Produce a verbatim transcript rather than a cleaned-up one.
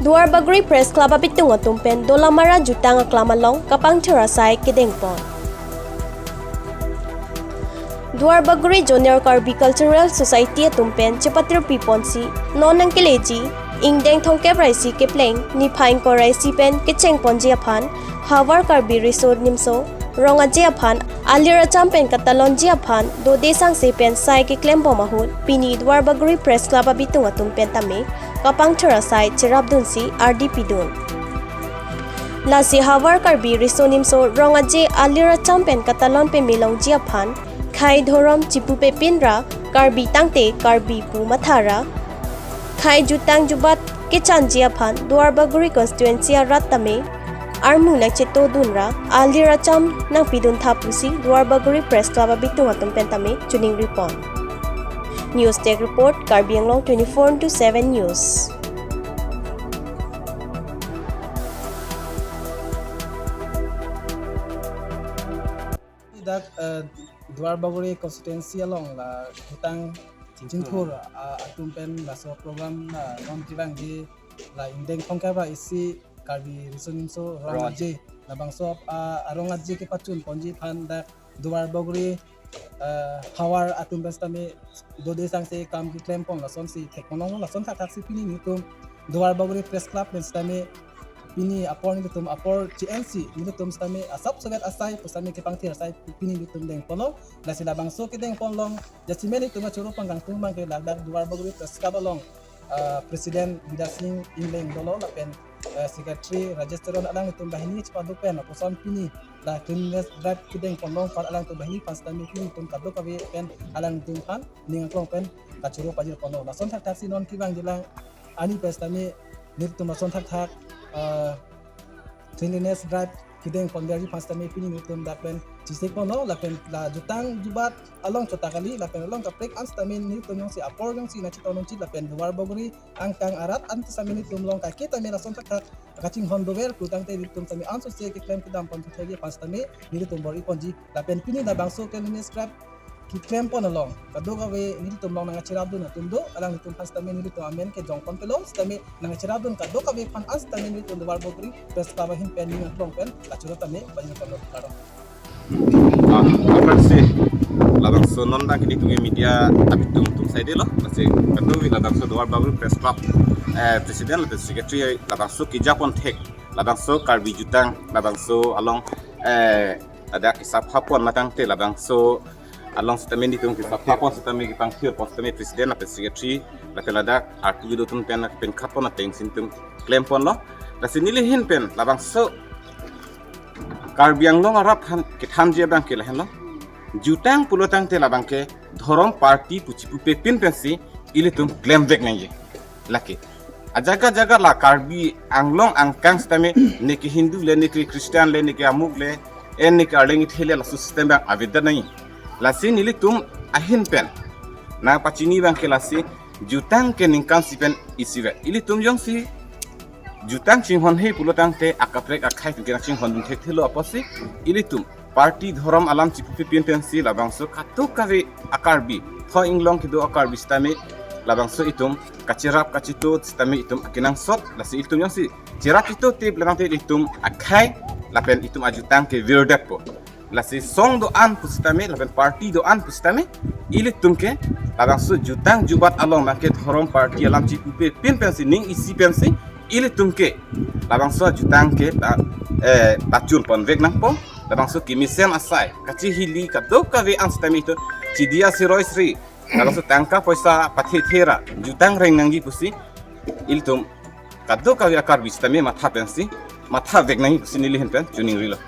Duarbagori Press Club abitung atum pen Dolamara jutang aklam along kapangthir asai kedengpon. Duarbagori Junior Karbi Cultural Society atum pen chepatirpi ponsi non nangkeleji ingdeng thomkep ra isi kepleng niphai ingkoi ra isi pen kechengponji aphan Havar Karbi Riso Nimso Rong Aje aphan alir acham pen katalonji aphan dode sangse pen sai keklembom ahut pini Duarbagori Press Club abitung atum pen tame kapangthir asai cherapdunsi ardi pidun. Lasi Havar Karbi Riso Nimso Rong Aje alir acham pen katalon pame longji aphan khei dhorom chipupepin ra Karbi tangte Karbi pu matha ra khei jutang jubat kechanji aphan Duarbagori constituency arat tame armu nangchetodun ra alir acham nangpidun tha pusi Duarbagori Press Club abitung atum pen tame chiningripon. News Desk Report, Karbi Anglong twenty-four into seven News. Dak, eh, Duarbagori constituency along la jutang chingthur, ah, atum pen laso program la non kevangji la ingdeng thomkep ra isi Karbi Riso Nimso Rong Aje. Labangso, ah, Rong Aje kepachunponji aphan dak Duarbagori, ah, havar atum pen sitame dode sangse kam keklempon lasonsi thekponlong, lason thakthaksi pini nelitum Duarbagori Press Club pen sitame pini apor nelitum apor G N C nelitum sitame asap sovet asai pu sitame kepangthir asai pini nelitum dengponlong. Lasi labangso kedengponlong jasemet nelitum achoro pangkangtung abangke ladak Duarbagori Press Club along, ah, President Bidyasing Engleng dolo lapen, eh, Secretary Rajesh Teron alanglitum banghini chepaduk pen lapuson pini la cleanliness drive kedengponlong aphan alangtum banghini aphan sitame nelitum kadokave pen alangtum aphan ning aklong pen kachoro pajirponlong. Lason thakthaksi non kevangjilang ani pen sitame nelitum lason thakthak, eh, cleanliness drive kedengponverji aphan sitame pini nelitum dak pen chesekponlong lapen la jutang jubat along chota kali lapen along kaprek an sitame nelitum jongsi apor jongsi nangchetong nangji lapen Duarbagori angkang arat an sitame nelitum along kaike tame lason thakthak kachinghon dover pu tangte nelitum sitame ansose keklem kedam pon thekji aphan sitame nelitum bor-iponji lapen pini labangso cleanliness drive keklempon along kadokave nelitum along nangcherapdun atum do, alanglitum aphan sitame nelitum amen kejongpon pelong sitame nangcherapdun kadokave aphan an sitame nelitum Duarbagori Press Club ahin pen ning aklong pen kachoro tame pajirponlong kardom. Ah, aphrangsi labangso non bang kini tunge media abitung atum saidelo, lasi kadokave labangso Duarbagori Press Club, eh, President lapen Secretary labangso kejapon thek, labangso Karbi jutang, labangso along, eh, ada kesaphapon matangte labangso along sitame nelitum kesaphapon sitame kepangthirpon sitame President lapen Secretary lapen ladak artu judo atum pen pen kapon ateng si nelitum klemponlong. Lasi neli ahin pen labangso Karbi Anglong arat aphan kethanji abangke lahenlo. Jutang pulo tangte labangke dhorom party pu chipupepin pensi ilitum klemvek nangji. Lake ajaga jaga la Karbi Anglong angkang sitame neke Hindu le, neke Christian le, neke amuk le, en neke arleng ithe le, laso system abang avedet nangji. Lasi nelitum ahin pen nangpachini abangke lasi jutang ke ningkan isi pen isivet. Ilitum jongsi jutang chinghonhe pulo tangte akaprek akhei pen ke nangchinghondun thekthelo apotsi ilitum party dhorom alam chipupepin pensi labangso kadokave a-Karbi, tho inglong kedo a-Karbi sitame labangso itum kacherap kacheto sitame itum akenangsot, lasi itum jongsi cherap chetotip labangte itum akhei lapen itum ajutang ke virdetpo. Lasi song do-an pusitame lapen party do-an pusitame ilitum ke labangso jutang jubat along nangke dhorom party alam chipupepin pensi ning isi pensi ilitum ke labangso jutang ke ta, eh, pachunponvek nangpo. Labangso kemesen asai kachihili kadokave an sitame itum chidi asiroi sri labangso tangka poisa pathethe ra jutang reng nangji pusi ilitum kadokave a-Karbi sitame matha pensi mathavek nangji pusi neli ahin pen chiningrilo.